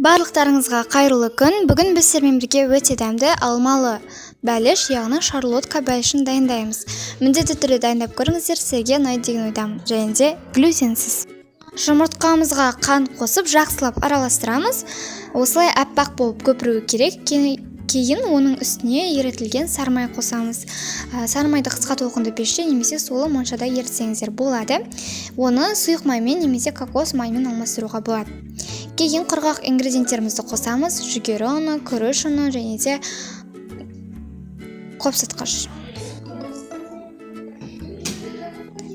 Барлықтарыңызға қайырлы күн. Бүгін біз сіздермен бірге өте дәмді алмалы бәліш, яғни шарлотка бәлішін дайындаймыз. Міндетті түрде дайындап көріңіздер, сіздерге ұнайды деген ойдамын. Және де глютенсіз. Жұмыртқамызға қант қосып жақсылап араластырамыз. Осылай аппақ болып көпіруі керек. Кейін оның үстіне ерітілген сары май қосамыз. Сары майды қысқа толқынды пеште немесе сулы моншада ерітсеңіздер болады. Оны сұйық маймен немесе кокос майымен алмастыруға болады. Кейін құрғақ ингредиенттерімізді қосамыз. Жүгері ұны, күріш ұны және де қопсытқыш.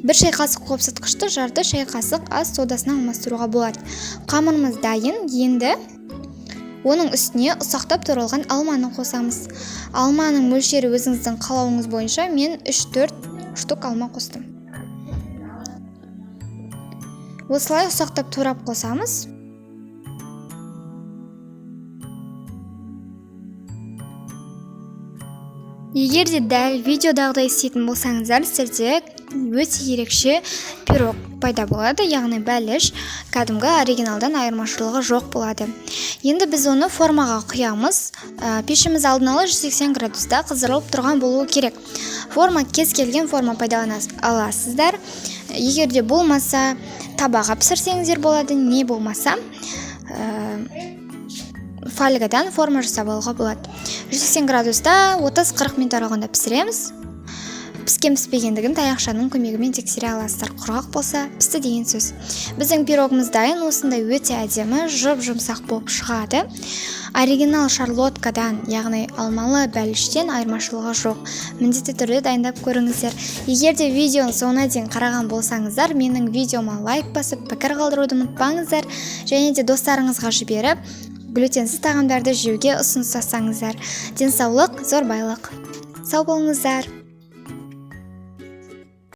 1 шай қасық қопсытқышты жарты шай қасық ас содасына алмастыруға болады. Қамырымыз дайын. Енді оның үстіне ұсақтап туралған алманы қосамыз. Алманың мөлшері өзіңіздің қалауыңыз бойынша, мен 3-4 штук алма қостым. Осылай ұсақтап турап қосамыз. Егер де дәл видеодағыдай істейтін болсаңыздар, сіздерде өте ерекше пирог пайда болады, яғни бәліш кәдімгі оригиналдан айырмашылығы жоқ болады. Енді біз оны формаға құямыз. Пешіміз алдын ала 180 градуста қыздырылып тұрған болуы керек. Форма кез келген форма пайдалана аласыздар. Егер де болмаса, табаға пісірсеңіздер болады, не болмаса, фольгадан форма жасап алуға болады. 180 градуста 30-40 минут аралығында пісіреміз. Піскен піспегендігін таяқшаның көмегімен тексере аласыздар. Құрғақ болса, пісті деген сөз. Біздің пирогымыз дайын, осындай өте әдемі, жұп-жұмсақ болып шығады. Оригинал шарлоткадан, яғни алмалы бәліштен айырмашылығы жоқ. Міндетті түрде дайындап көріңіздер. Егер де видеоның соңына дейін қараған болсаңыздар, менің видеома лайк басып, пікір қалдыруды ұмытпаңыздар. Және де достарыңызға жіберіп, глютенсіз тағамдарды жеуге ұсыныс жасаңыздар. Денсаулық зор байлық. Сау болыңыздар.